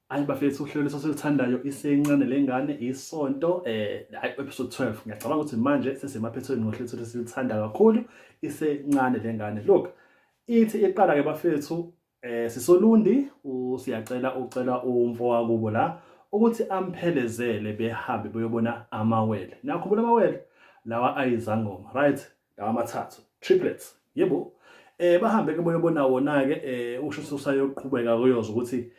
Ayi bafethu, uhlelo leso siluthandayo, isencane lengane, isonto, hayi, episode 12. Ngiyacabanga ukuthi manje sesemaphethweni ngohlelo lesilithanda kakhulu, isencane lengane. Look, ithi iqala ke bafethu, sisoLundi, uSiyacela ucela umfo wakubo la ukuthi amphelezele behambe beyobona amawele. Niyakhumbula amawele lawa ayizangoma, right? Lawa amathathu, triplets, yebo. Bahambe ke boyobona wona ke, usho ukuthi usayoqhubeka kuyoza ukuthi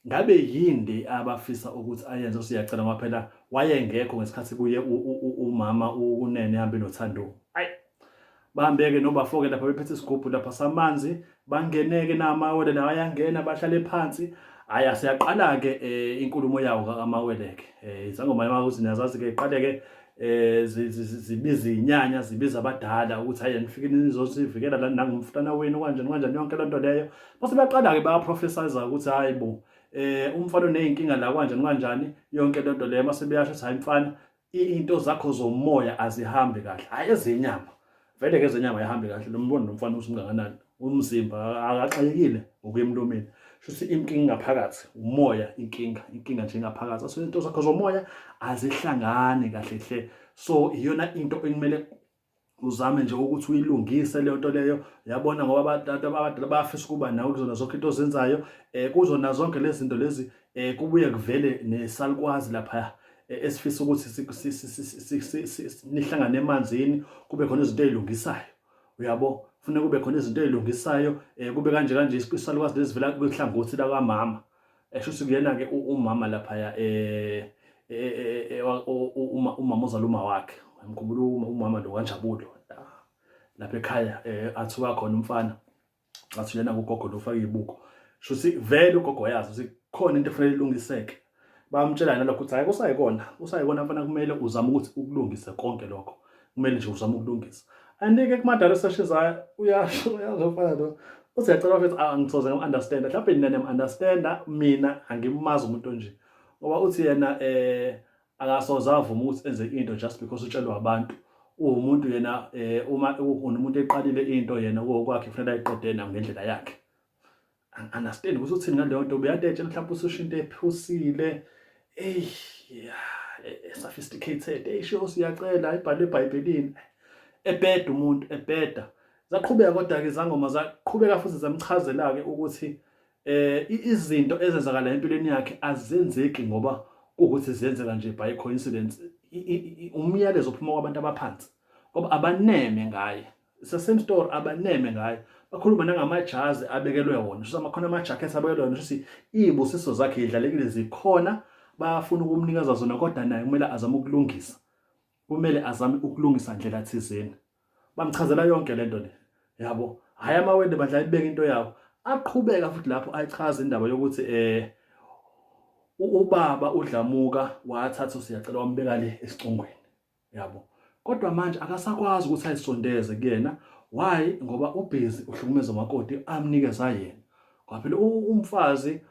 ngabe yini abafisa ukuthi ayenze uSiyacela, ngoba phela wayengekho ngesikhathi kuye umama uNene ehambe noThando. Ayi, bahambe-ke nobafoke lapha bephethe isigubhu lapha samanzi, bangeneke namawele lawa, ayangena bahlale phansi. Hhayi, asiyaqala-ke inkulumo yawo amawele-ke, izangoma yamakuthi niyazazi-ke, iqale-ke zibiza inyanya, zibiza abadala ukuthi hayi, nifike nizosivikela la nangumfana wenu, kanjani kanjani, yonke lento leyo. Base baqala-ke bayaprofesiza ukuthi hayi bo, umfana uney'nkinga la, kanjani kanjani, yonke lento leyo. Mase beyasho ukuthi hayi mfana, into zakho zomoya azihambi kahle, hhayi ezenyama. Vele-ke ezenyama ayihambi kahle, lo mbona lo mfana usungakanani umzimba, akaxakekile ngokuya emlomeni, shuthi inkinga ngaphakathi umoya, inkinga nje ngaphakathi. So into zakho zomoya azihlangani kahle hle, so iyona into ekumele uzame nje ukuthi uyilungise leyo nto leyo, yabona, ngoba abantu abadala bayafisa ukuba nawe kuzona zonke into ozenzayo, kuzona zonke lezi zinto lezi, kubuye kuvele nesalukwazi lapha esifisa ukuthi nihlangane emanzini, kube khona izinto ezilungisayo, uyabo, kufuneka kube khona izinto ezilungisayo, kube kanje kanje, isalukwazi lezivela kwihlangothi lakamama, esho ukuthi kuyena-ke umama laphaya, umama ozala uma wakhe, ngikhumbula umama lo kaNjabulo lapha ekhaya, athuka khona umfana, athi yena ugogo lo ufake ibuko, shuthi vele ugogo wayazi ukuthi khona into efanele ilungiseke. Bamtshela nalokho ukuthi hayi, kusayikona kusayikona mfana, kumele uzame ukuthi ukulungise konke lokho, kumele nje uzame ukulungisa. And-ke kumadala eseshizayo uyasho, uyazofana lo uthi yacela bafethu, angisoze ngim-understanda, mhlawumbe nina niyam-understanda, mina angimazi umuntu onje, ngoba uthi yena akasoze avuma ukuthi enze into just because utshelwa abantu. Uwumuntu yena, uma unomuntu eqalile into, yena kokwakhe kufanele ayiqede nayo ngendlela yakhe. Angi-understand ukuthi uthini ngaleyo nto, ubeyade etshela mhlawumbe ususho into ephusile, eyi yeah, sophisticated, eyisho Siyacela ibhalwe eBhayibhelini, ebheda umuntu ebheda. Zaqhubeka kodwa-ke izangoma, zaqhubeka futhi zamchazela-ke ukuthi izinto ezenzakala empilweni yakhe azenzeki ngoba kuwukuthi ziyenzeka nje by coincidence, umyalezo ophuma kwabantu abaphansi, ngoba abaneme ngaye. It's the same story, abaneme ngaye. Bakhuluma nangamajazi abekelwe wona, shuthi amakhona ama-jackets abekelwe wona, shuthi iy'busiso zakhe yidlalekile, zikhona, bayafuna ukumnikeza zona, kodwa naye kumele azame ukulungisa, kumele azame ukulungisa ndlela thizeni. Bamchazela yonke lento le, yabo. Hhayi, amawele bandla ayibeka into yawo, aqhubeka futhi lapho ayichaza indaba yokuthi ubaba uDlamuka wathatha uSiyacela wambeka le esicongweni, yabo, kodwa manje akasakwazi ukuthi ayisondeze kuyena. Why? Ngoba ubhizi uhlukumeza umakoti amnikeza yena, ngoba phela umfazi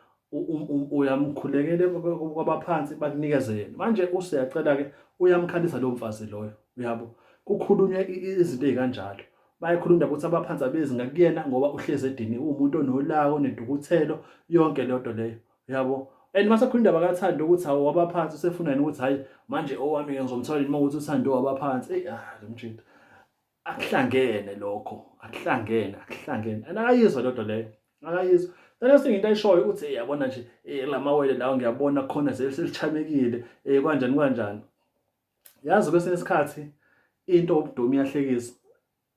uyamkhulekele kwabaphansi, bakunikeze yena. Manje uSiyacela-ke uyamkhalisa lowo mfazi loyo, uyabo. Kukhulunywe izinto ey'kanjalo, bayakhuluma indaba ukuthi abaphansi abezi ngakuyena ngoba uhlezi ediniwe, uwumuntu onolaka, onentukuthelo, yonke leyo nto leyo, uyabo. And mase khuluma indaba kaThando ukuthi hawu, wabaphansi, usefuna yena ukuthi hayi, manje owami-ke ngizomthola yini uma ukuthi uThando wabaphansi. Eyi, ah, lo mjita, akuhlangene lokho, akuhlangene, akuhlangene, and akayizwa lodwa leyo, akayizwa. The next thing into ayishoyo uthi yabona nje, lamawele lawo ngiyabona khona selichamekile, kanjani kanjani. Yazi, kwesinye isikhathi into ubudomu iyahlekisa,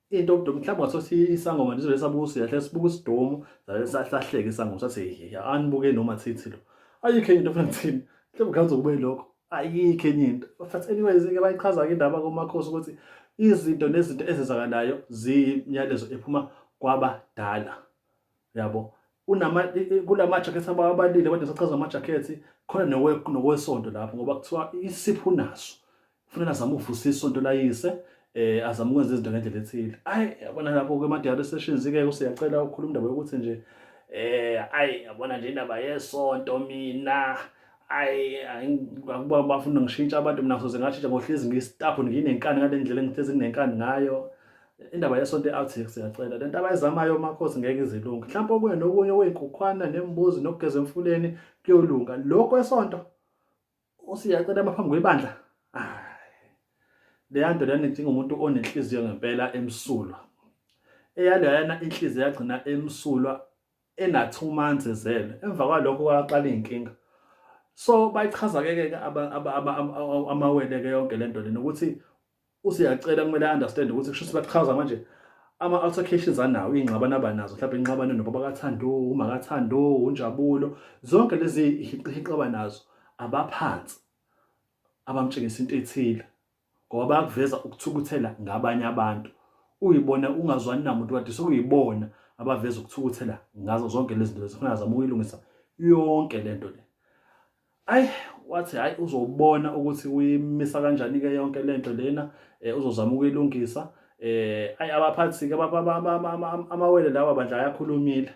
into ubudomu. Mhlawumbe ngathothi isangoma nje sabuka usiyahle, sibuka isidomu, sahleka isangoma, sathi anibuke noma thithi lo, ayikho enye into ofuna kuthini, mhlawumbe khathi kube lokho, ayikho enye into. But anyways ke bayichaza ke indaba komakhosi ukuthi izinto nezinto ezenzakalayo ziyimiyalezo ephuma kwabadala, yabo. Unama kulama jackets ababalile kodwa sachaza ama jackets khona nokwesonto lapho, ngoba kuthiwa isipho unaso, kufanele azame ukuvusa isonto layise, azame ukwenza izinto ngendlela ethile. Ayi, yabona lapho ke ma-diary sessions ke uSiyacela ukukhuluma indaba yokuthi nje, ayi, yabona nje indaba yesonto, mina ayi, akuba bafuna ngishintsha abantu, mina ngisoze ngashintsha, ngohlezi ngisitapho, nginenkani ngale ndlela engihlezi nginenkani ngayo. Indaba yesonto i-out siyacela. Lento abayizamayo omakhosi ngeke izilunge. Mhlawumbe okunye nokunye okuyinkukhwana nembuzi nokugeza emfuleni kuyolunga. Lokho kwesonto usiyacela amaphambi kwebandla. Leya nto leyana idinga umuntu onenhliziyo ngempela emsulwa. Eyaleyana inhliziyo yagcina emsulwa ena-2 months ezelwe. Emva kwalokho kwaqala iy'nkinga. So bayichaza-ke ke amawele-ke yonke le nto lena ukuthi usiyacela kumele understand ukuthi kusho ukuthi bachaza manje ama-altercations anawo iy'ngxabano abanazo mhlawumbe inxabano nobaba kaThando uma kaThando uNjabulo zonke lezi hiqihiqi abanazo abaphansi abamtshengisa into ethile ngoba bayakuveza ukuthukuthela ngabanye abantu uyibona ungazwani namuntu kade sokuyibona abaveza ukuthukuthela ngazo zonke lezi zinto zifuna zama ukuyilungisa yonke lento le. Ayi wathi hayi uzobona ukuthi uyimisa kanjani ke yonke lento lena eh, uzozama ukuyilungisa eh ayi abaphathi ke amawele lawa bandla ayakhulumile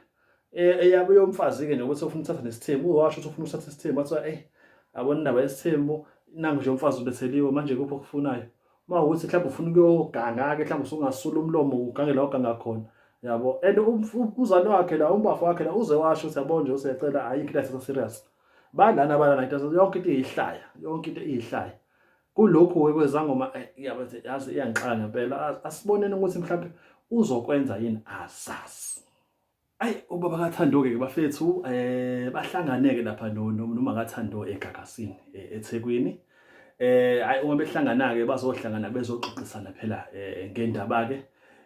eh, eyabo yomfazi ke nje ukuthi ufuna ukuthatha nesithembu washo ukuthi ufuna ukuthatha isithembu wathi eh abona indaba yesithembu nangu nje umfazi ubetheliwe manje kuphi okufunayo uma ukuthi mhlawumbe ufuna ukuyoganga ke mhlawumbe usungasula umlomo ugange la oganga khona yabo and umzali wakhe la umbafo wakhe la uze washo ukuthi yabo nje usecela ayikho into ayithatha serious balana balana into yonke into iyihlaya yonke into iyihlaya kulokhu kwezangoma eh, yazi iyangixaka ngempela asiboneni ukuthi mhlawumbe uzokwenza yini asazi. Ayi ubaba kaThando-ke ke bafethu eh bahlangane-ke lapha no noma kaThando eGagasini eh, eThekwini. Eh hayi uma behlangana-ke bazohlangana bezoxoxisana phela eh ngendaba-ke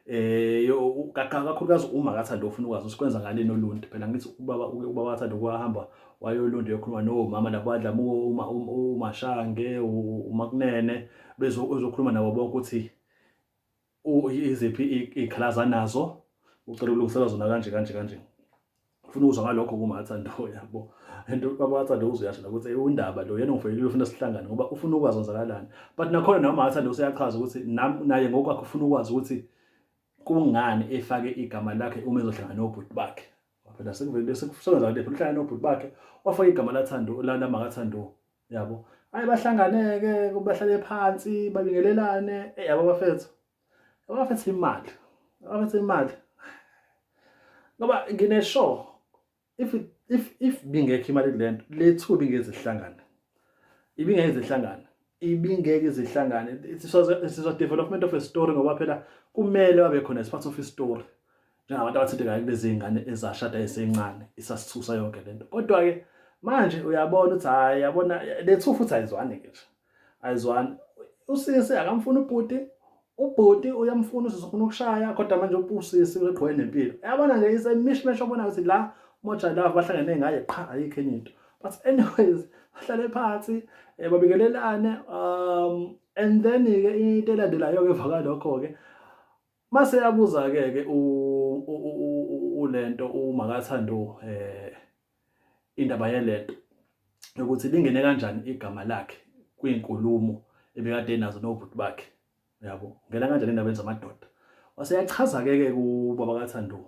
eh kakhulukazi uma kaThando ufuna ukwazi ukuthi kwenza ngaleni oluntu phela ngithi ubaba ubaba kaThando kwahamba wayoluntu yokhuluma nomama labo badla uma uMashange uMakunene bezokhuluma nabo bonke ukuthi iziphi iy'khalaza anazo ucela ukulungiselwa zona kanje kanje kanje ufuna ukuzwa ngalokho kumathando yabo and ubaba wathando uzuyasho ukuthi undaba lo yena ngifonelile ufuna sihlangane ngoba ufuna ukwazi kwenzakalani but nakhona noma mathando useyachaza ukuthi naye ngokwakhe ufuna ukwazi ukuthi kungani efake igama lakhe uma ezohlangana nobhuti bakhe phela sekuvele sekwenzakalile phela uhlangana nobhuti bakhe wafaka igama lathando la lamakathando yabo hayi bahlanganeke bahlale phansi babingelelane eh yabo bafethu abafethu imali abafethu imali ngoba ngine sure if if if bingekho imali kulento lethu bingeze ihlangane ibingeke izihlangane ibingeke izihlangane it was a, it was a development of a story ngoba phela kumele babe khona as part of a story njengabantu abathintekayo kulezi ngane ezashada esencane isasithusa yonke lento kodwa-ke manje uyabona ukuthi hhayi yabona lethu futhi ayizwani-ke nje ayizwani usisi akamfuni ubhuti ubhuti uyamfuna usisi ufuna ukushaya kodwa manje usisi uqhubeke nempilo yabona nje is a mishmash obona ukuthi la moja love bahlangene ngaye qha ayikho enye into but anyways bahlale phansi eh, babingelelane um and then ke into elandelayo ke emva kwalokho ke Mase yabuza ke ke ulento uMakathando eh indaba yelento ukuthi lingene kanjani igama lakhe kwinkulumo ebekade enazo nobhuti bakhe yabo ngena kanjani endabeni zamadoda wase yachaza ke ke kubaba kaThando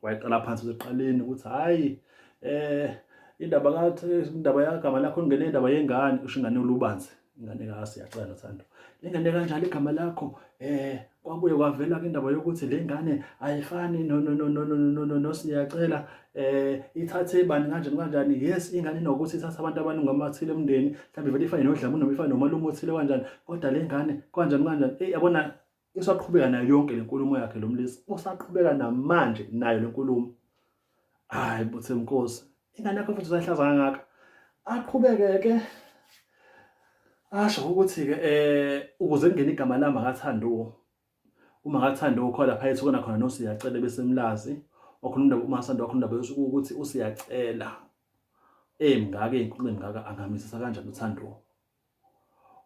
wayeqala phansi useqaleni ukuthi hayi eh indaba kathi indaba yagama lakho ingene indaba yengane usho ingane olubanzi ingane kaSiyacela noThando lengane kanjalo igama lakho eh kwabuye kwavela ke indaba yokuthi le ngane ayifani no no no no no no no no Siyacela eh ithathe bani kanjani kanjani yes ingane inokuthi ithathe abantu abaningi amathile emndeni mhlawumbe vele ifane nodlamu noma ifane nomalume othile kanjani kodwa le ngane kanjani kanjani eh yabona Isaqhubeka nayo yonke le nkulumo yakhe lo mlisa usaqhubeka namanje nayo le nkulumo. Hayi buthe mnkosi, ingane yakho futhi usayihlaza kangaka. Aqhubeke ke asho ukuthi-ke eh ukuze kungene igama lami akathando uma ngathanda ukho lapha ethi kona khona noSiyacela besemlazi wakhuluma indaba uma Sando wakhuluma indaba ukuthi uSiyacela emngaka eyinkunzi emngaka angamisisa kanjani uThando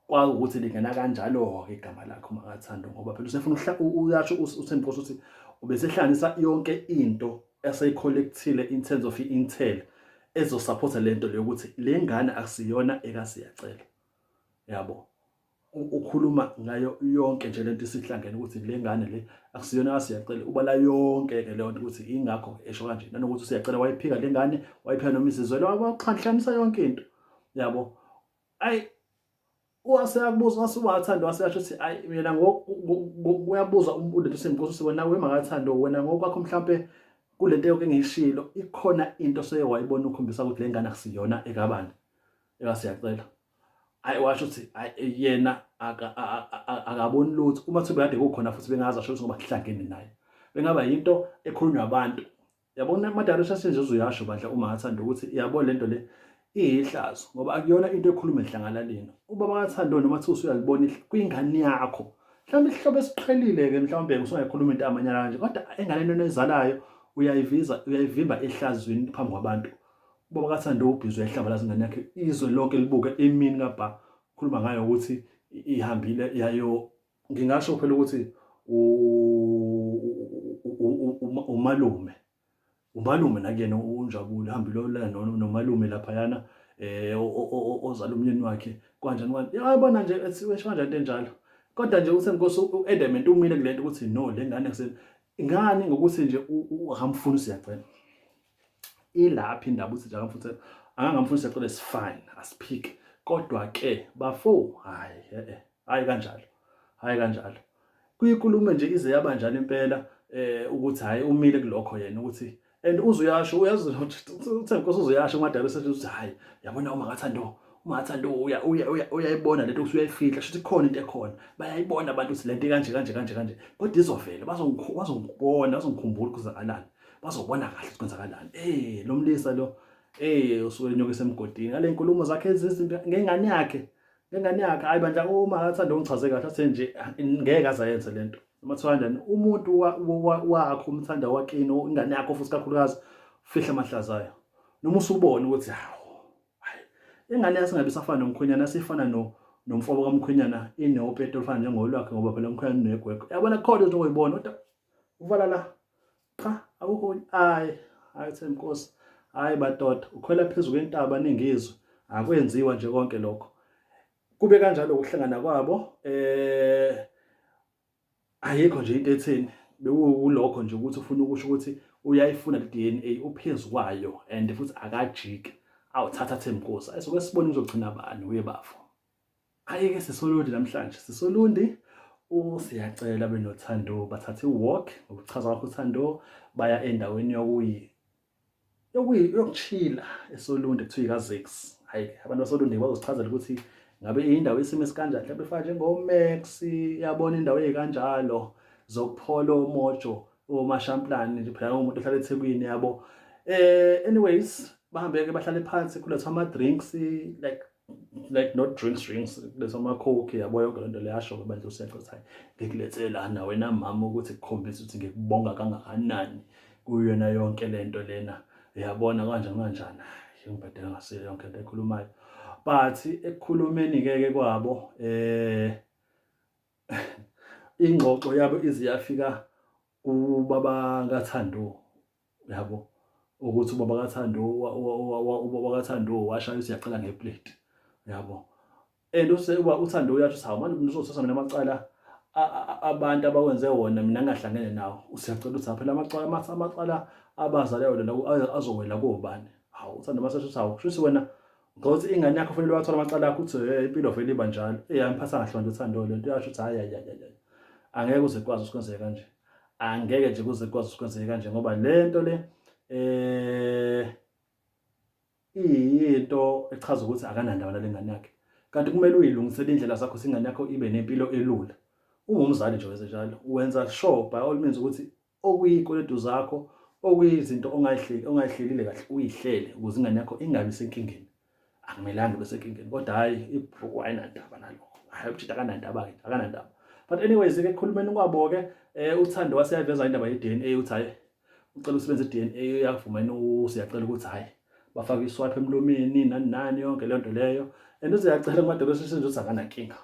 Kwawukuthi lingena kanjalo-ke igama lakhe uMakathando ngoba phela usefuna uyasho uThembinkosi ukuthi ubesehlanganisa yonke into eseyicollectile in terms of i-intel ezosupport le nto leyo ukuthi le ngane akusiyona ekaSiyacela yabo ukhuluma ngayo yonke nje lento isihlangene ukuthi le ngane le akusiyona kaSiyacela ubala yonke ke leyo nto ukuthi ingakho esho kanje nanokuthi uSiyacela wayiphika le ngane wayiphika noma izizwelo waxhlanhlanisa yonke into yabo Ayi Wase yakubuza wase uMakathando wase yasho ukuthi ayi mina ngokuyabuza umuntu usemnkosi ukuthi wena weMakathando wena ngokwakho mhlampe kulento yonke engiyishilo ikhona into seye wayibona ukhombisa ukuthi le ngane akusiyona ekabani ekasiyacela. Hayi washo ukuthi yena akaboni lutho uma kuthiwa bekade kukhona futhi bengazi asho ukuthi ngoba kuhlangene naye bengaba yinto ekhulunywa abantu. Yabona amadala usasenze uzuyasho bandla uma ngathanda ukuthi yabo lento le iyihlazo ngoba akuyona into ekhuluma edlangalaleni. Ubaba kaThando noma thi usuyalibona kwingane yakho. Mhlawumbe isihlobo esiqhelile ke mhlawumbe usungayikhuluma into amanyala kanje kodwa enganeni oyizalayo uyayiviza uyayivimba ehlazweni phambi kwabantu. Ubaba kaThando ubhizi uyayihlambalaza ingane yakhe izwe lonke libuke emini kabha khuluma ngayo ukuthi ihambile yayo ngingasho phela ukuthi umalume umalume nakuyena unjabule hambile olala nomalume laphayana eh ozala umnyeni wakhe kanjani kanjani yabona nje ethi wesho kanjani into enjalo kodwa nje uThembinkosi u-adamant umile kulento ukuthi no le ngane ngani ngokuthi nje akamfuni siyacela ilaphi indaba uthi nje akamfuni akangamfuni siyacela is fine asiphike kodwa ke bafo hayi eh Hayi kanjalo. Hayi kanjalo. Kuyinkulumo nje ize yaba njalo impela eh ukuthi hayi umile kulokho yena ukuthi and uzuyasho uyazi uthe inkosi uzuyasho umadala sethi uthi hayi yabona uma ngathando uma ngathando uya uya uyayibona lento ukuthi uyayifihla shuthi khona into ekhona bayayibona abantu ukuthi lento kanje kanje kanje kanje kodwa izovela bazongibona bazongikhumbula kuzakalani bazobona kahle ukuthi kwenzakalani eh lo mlisa lo eh usuke enyoka esemgodini ngale nkulumo zakhe ezizinto ngengane yakhe Ngengane yakhe hayi bandla uma athanda ungichaze kahle athe nje ngeke azayenze lento. Noma kuthiwa kanjani umuntu wakho umthanda wakini ingane yakho futhi kakhulukazi fihla amahlazayo. Noma usubona ukuthi hawu hayi ingane yasingabe isafana nomkhwenyana asifana no nomfobo kamkhwenyana inopete olufana njengolwakhe ngoba phela umkhwenyana unegwegwe. Yabona khona izinto oyibona kodwa uvala la cha akukho hayi hayi Thembinkosi hayi badoda ukhwela phezu kwentaba ningizwe akwenziwa nje konke lokho kube kanjalo ukuhlangana kwabo eh ayikho nje into etheni bekuwulokho nje ukuthi ufuna ukusho ukuthi uyayifuna le DNA uphezu kwayo and futhi akajiki awuthatha Thembinkosi ayisoke sibone uzogcina bani uye bafo Hhayi-ke sisolundi namhlanje sisolundi uSiyacela benoThando bathatha i-walk ngokuchaza kwakho uThando baya endaweni yokuyi yokuchila eSolundi kuthiwa ikaZix. Hhayi abantu baSolundi bazosichazela ukuthi ngabe indawo isimo esikanjani mhlawumbe ifana njengoMax yabona indawo ezikanjalo zokuphola omojo omashamplani nje phela umuntu ohlala eThekwini yabo eh anyways bahambe ke bahlale phansi kulethwa ama drinks like like not drinks drinks kulethwa ama coke yabo yonke lento leyasho ke bandla usenzo ukuthi hayi ngikulethele lana wena mama ukuthi kukhombisa ukuthi ngikubonga kangakanani kuyona yonke lento lena uyabona kanjani kanjani ngibhedela ngasile yonke into ekhulumayo but ekukhulumeni ke ke kwabo eh ingxoxo yabo ize yafika kubaba kaThando yabo ukuthi ubaba kaThando ubaba kaThando washaya usiyacela ngeplate yabo and usekuba uThando uyasho ukuthi hawu manje uzothatha mina amacala abantu abawenze wona mina ngingahlangene nawo usiyacela ukuthi phela amacala amacala abazali lona azowela kobani hawu uThando masesho ukuthi hawu shuthi wena Ngokuthi ingane yakho fanele wathola amacala akho uthi hey impilo vele iba njalo. Eh angiphatha kahle nje uthando lento yasho ukuthi hayi hayi hayi. Angeke uze kwazi ukuthi kwenzeke kanje. Angeke nje kuze kwazi ukuthi kwenzeke kanje ngoba lento le eh iyinto echaza ukuthi akanandaba nalengane yakhe. Kanti kumele uyilungisele indlela zakho singane yakho ibe nempilo elula. Uma umzali nje wenze njalo, wenza sure by all means ukuthi okuyikweletu zakho okuyizinto ongayihleli ongayihlelile kahle uyihlele ukuze ingane yakho ingabi senkingeni akumelanga ibe senkingeni kodwa hhayi ibhuku ayinandaba nalokho hhayi umjita akanandaba-ke akanandaba but anyways ke ekhulumeni kwabo-ke um uthando waseyaveza indaba ye-D_N_A uthi hhayi ucela usebenzise i-D_N_A uyavuma yena usiyacela ukuthi hhayi bafake iswaphu emlomeni nani nani yonke leyo nto leyo and uziyacela kumadolo esishenje ukuthi akanankinga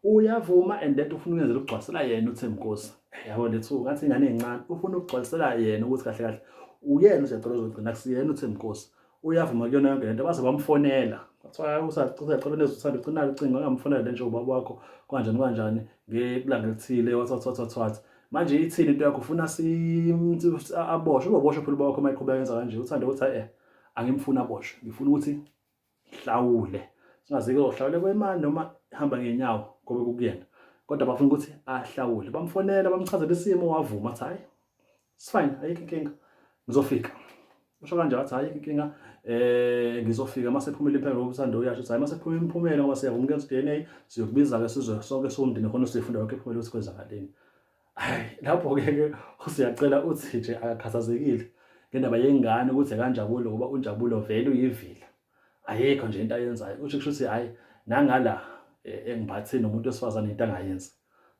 uyavuma and lento ufuna ukuyenzela ukugcwalisela yena uThembinkosi yabo lethu ngathi ingane encane ufuna ukugcwalisela yena ukuthi kahle kahle uyena usiyacela uzogcina kusiyena uThembinkosi uyavuma kuyona yonke lento baze bamfonela kwathiwa usacela nezuthanda ugcina ucingo angamfonela nje ubaba wakho kanjani kanjani ngelanga elithile wathi wathi wathi wathi manje ithini into yakho ufuna si aboshwe uzoboshwa phela ubaba wakho uma eqhubeka yenza kanje uthanda ukuthi eh angimfuni aboshwe ngifuna ukuthi hlawule Singazi-ke uhlawule kwemali noma hamba ngenyawo ngobe kukuyena. Kodwa bafuna ukuthi ahlawule. Bamfonela bamchazela isimo wavuma athi hayi it's fine ayikho inkinga ngizofika. Usho kanje wathi ayikho inkinga eh ngizofika mase phumile impela ngoba uSando uyasho ukuthi hayi mase phuma imiphumela ngoba siyavuma ukwenza DNA siyokubiza ke sizwe sonke siwumndeni khona sifunda yonke imiphumela ukuthi kwenzakaleni. Hayi lapho ke ke usiyacela uthi nje akakhathazekile ngendaba yengane ukuthi akanjabulo ngoba unjabulo vele uyivila. Ayikho nje into ayenzayo. Usho kusho ukuthi hayi nangala eh, engiphathe nomuntu wesifazane into angayenzi.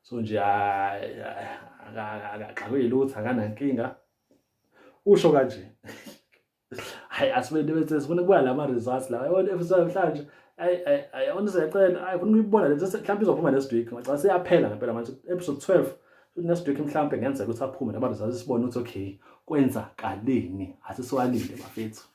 So nje akaxakwe lutho akanankinga. Usho kanje. Hayi asibene bese sifuna ukubuya lama results la. Yabona episode namhlanje. Ayi ayi ayabona siyacela. Ayi funa ukuyibona le mhlawumbe izophuma next week. Ngicela siyaphela ngempela manje episode 12. Next week mhlawumbe ngenzeka ukuthi aphume nama results sibone ukuthi okay kwenzakaleni. Asisiwalinde bafethu.